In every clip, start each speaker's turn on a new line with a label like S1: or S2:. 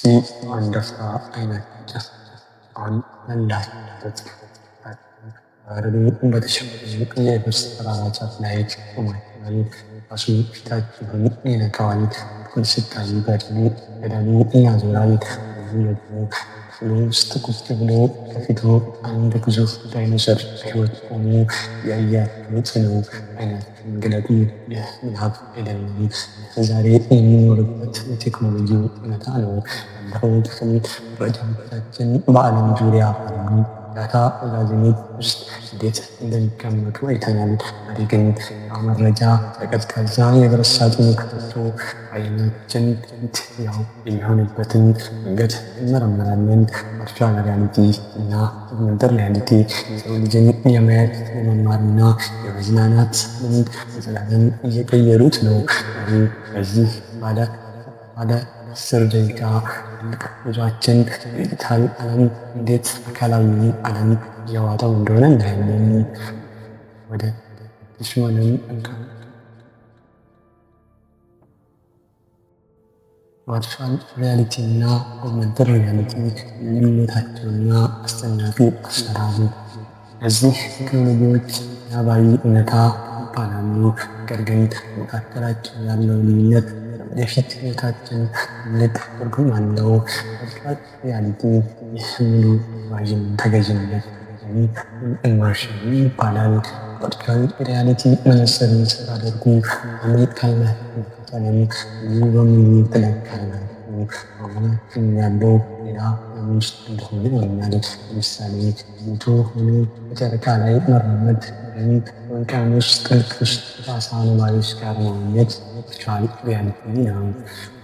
S1: አንድ አፍታ አይናችሁን አሁን ያላችሁበት በረዶ በተሸፈኑ የብርስ ተራራ ጫፍ ላይ ቆማችኋል። ራሱ ፊታችሁን ይነካዋል። ቁልቁል ስታዩ ገደሉ ያዞራል። ወይም ደግሞ ክፍሉ ውስጥ ቁጭ ብሎ ከፊቱ አንድ ግዙፍ ዳይኖሰር በሕይወት ቆሞ ያያችሁት ነው። አይናችሁን ግለጡ። ይህ ምናብ አይደለም። ዛሬ የሚኖርበት የቴክኖሎጂ እውነታ ነው። ባለፈው ክፍል መረጃዎቻችን በዓለም ዙሪያ ባሉ ዳታ መጋዘኖች ውስጥ እንዴት እንደሚቀመጡ አይተናል። ዛሬ ግን ያ መረጃ በቀዝቃዛ የብረት ሳጥን ተከቶ በዓይናችን ፊት ሕያው የሚሆንበትን መንገድ እንመረምራለን። Virtual reality እና augmented reality የሰው ልጅን የማየት፣ የመማርና የመዝናናት ልምድ ለዘላለም እየቀየሩት ነው። ዛሬ በዚህ ባለ 10 ደቂቃ ጥልቅ ጉዟችን የዲጂታል ዓለም እንዴት አካላዊውን ዓለም እየዋጠው እንደሆነ እናያለን። ወደ አዲሱ ዓለም እንካ። Virtual reality እና augmented reality ልዩነታቸውና አስደናቂ አሰራሩ። እነዚህ ቴክኖሎጂዎች ምናባዊ እውነታ ይባላሉ። ነገር ግን በመካከላቸው ያለው ልዩነት ለወደፊት ሕይወታችን ትልቅ ትርጉም አለው። Virtual reality ይህ ሙሉ ተገዥነት ወይም immersion ይባላል። Virtual reality መነጽርን ስታደርጉ አሁን ካላችሁበት ዓለም ሙሉ በሙሉ ትለቃላችሁ። በአእምሯችሁ ያለው ሌላ ዓለም ውስጥ እንደሆነ ይሆናል። ለምሳሌ ቤቶ ሆኖ በጨረቃ ላይ መራመድ ወይም በውቅያኖስ ጥልቅ ውስጥ ከዓሣ ነባሪዎች ጋር መዋኘት virtual reality ነው።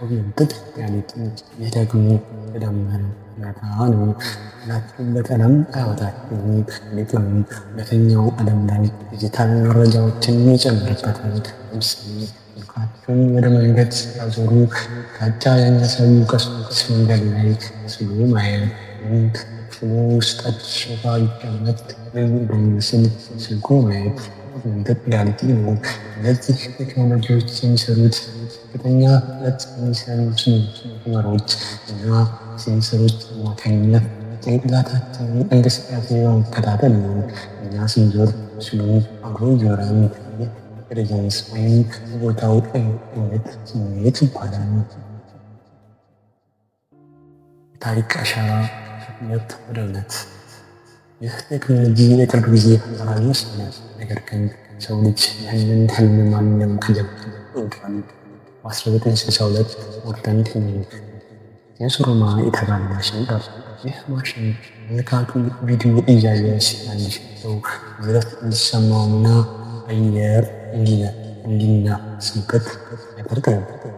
S1: Augmented reality ይህ ደግሞ የተደመረ እውነታ ነው። ካላችሁበት ዓለም አያወጣችሁም። ይልቁንም እውነተኛው ዓለም ላይ ዲጂታል መረጃዎችን ይጨምርበታል። ለምሳሌ ስልካችሁን ወደ መንገድ ስታዞሩ አቅጣጫ የሚያሳዩ ቀስቶች መንገድ ላይ ሲስሉ ማየት፣ ወይም ክፍሉ ውስጥ አዲስ ሶፋ ቢቀመጥ ምን እንደሚመስል በስልክዎ ማየት augmented reality ነው። እነዚህ ቴክኖሎጂዎች የሚሰሩት በከፍተኛ ፍጥነት በሚሰሩ ካሜራዎች እና ሴንሰሮች አማካኝነት የጭንቅላታችንን እንቅስቃሴ በመከታተል ነው። እኛ ስንዞር ምስሉ አብሮ ይዞራል። ይህ presence ወይም በቦታው የመገኘት ስሜት ይባላል። የታሪክ አሻራ ከህትመት ወደ እውነት። ይህ ቴክኖሎጂ የቅርብ ጊዜ ፈጠራ ይመስላል። ነገር ግን የሰው ልጅ ይህንን ህልም ማለም ከጀመረ ቆይቷል። በ1962 ሞርተን ሴንሶሮማ የተባለ ማሽን ቀርጿል። ይህ ማሽን ተመልካቹ ቪዲዮ እያየ ሲያንሸው ንዝረት እንዲሰማውና አየር እንዲናፈስበት ያደርግ ነበር።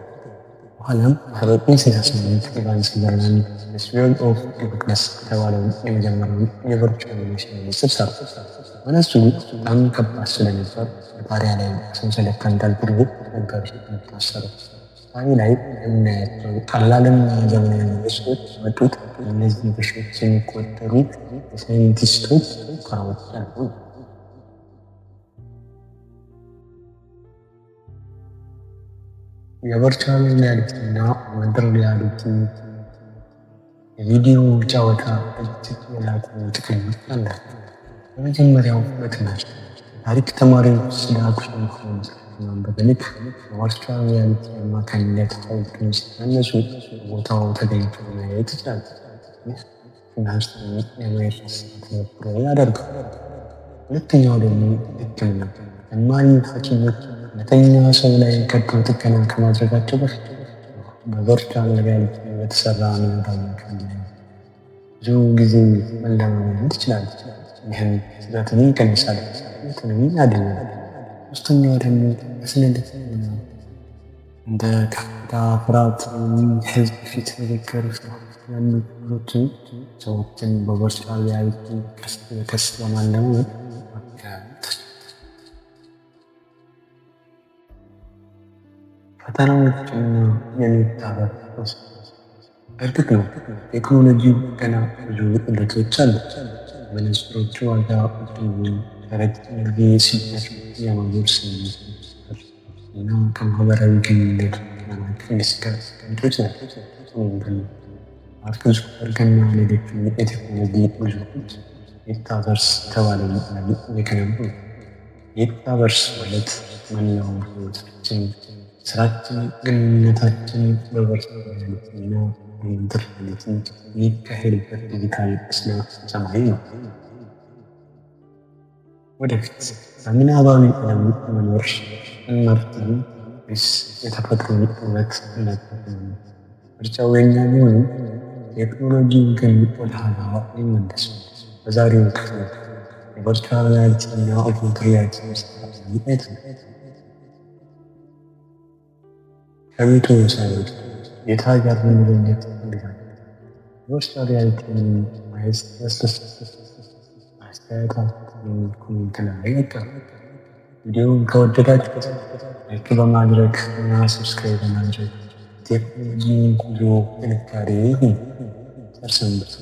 S1: በኋላም በ1968 ኢቫን ሰዘርላንድ Sphere of Darkness የተባለውን የመጀመሪያውን የ virtual ማሽን መነጽር ሰራ። መነጽሩ በጣም ከባድ ስለነበር በጣሪያ ላይ በሰንሰለት ተንጠልጥሎ ነበር የሚታሰረው። ዛሬ ላይ የምናያቸው ቀላልና ዘመናዊ መነጽሮች የመጡት በእነዚህ በሺዎች የሚቆጠሩ የሳይንቲስቶች ሙከራዎች አልፈው ነው። የ virtual reality እና augmented reality የቪዲዮ ጨዋታ እጅግ የላቁ ጥቅሞች አላቸው። የመጀመሪያው በትምህርት ታሪክ ተማሪዎች ስለ አክሱም ሐውልት ከማንበብ ይልቅ በ virtual reality አማካኝነት ሐውልቱን ሲያነጹ በቦታው ተገኝቶ ማየት ይችላሉ። ይህ ትምህርትን የማየት ተሞክሮ ያደርገዋል። ሁለተኛው ደግሞ ሕክምና ጀማሪ ሐኪሞች እውነተኛ ሰው ላይ ቀዶ ጥገና ከማድረጋቸው በፊት በ virtual reality በተሰራ ምናባዊ አካል ላይ ብዙ ጊዜ መለማመድ ይችላሉ። ይህም ስህተትን ይቀንሳል፣ ሕይወትንም ያድናል። ሶስተኛው ደግሞ በስነ ልቦና እንደ ከፍታ ፍርሃት ወይም የህዝብ ፊት ንግግር ፍርሃት ያሉ ችግሮችን ሰዎችን በ virtual reality ቀስ በቀስ በማለማመድ ማከም ፈተናዎችና የሚታረቅ። እርግጥ ነው ቴክኖሎጂው ገና ብዙ ጉድለቶች አሉት። የመነጽሮቹ ዋጋ ውድ መሆን፣ ለረጅም ጊዜ ሲደረግ የማዞር ስሜት መፍጠር እና ከማህበራዊ ግንኙነት መራቅ እንደ ስጋት ምንጮች ናቸው። ሆኖም ግን ማርክ ዙከርበርግና ሌሎችም የቴክኖሎጂ ግዙፎች metaverse የተባለውን ዓለም እየገነቡ ነው። Metaverse ማለት መላው ሕይወታችን፣ ስራችን፣ ግንኙነታችን በ virtual reality እና augmented reality የሚካሄድበት ዲጂታል ስነ ሰማይ ነው። ወደፊት በምናባዊ ዓለም መኖር እንመርጥ ይሆን ወይስ የተፈጥሮን ውበት እናጣጥም? ምርጫው የኛ ቢሆንም ቴክኖሎጂው ግን ወደ ኋላ ሊመለስ ነው። በዛሬው ክፍል የ virtual reality እና augmented reality አይተናል። ከቤቱ ሳይወጡ ጌታ ጋር መገኘት ይፈልጋል። Virtual reality ን ማየት ያስደስታል። አስተያየታችሁን comment ላይ ያጋሩ። ቪዲዮውን ከወደዳችሁት like በማድረግ እና subscribe በማድረግ ቴክኖሎጂ ጉዞ ጥንካሬ ይሁን። ቸር ሰንብቱ።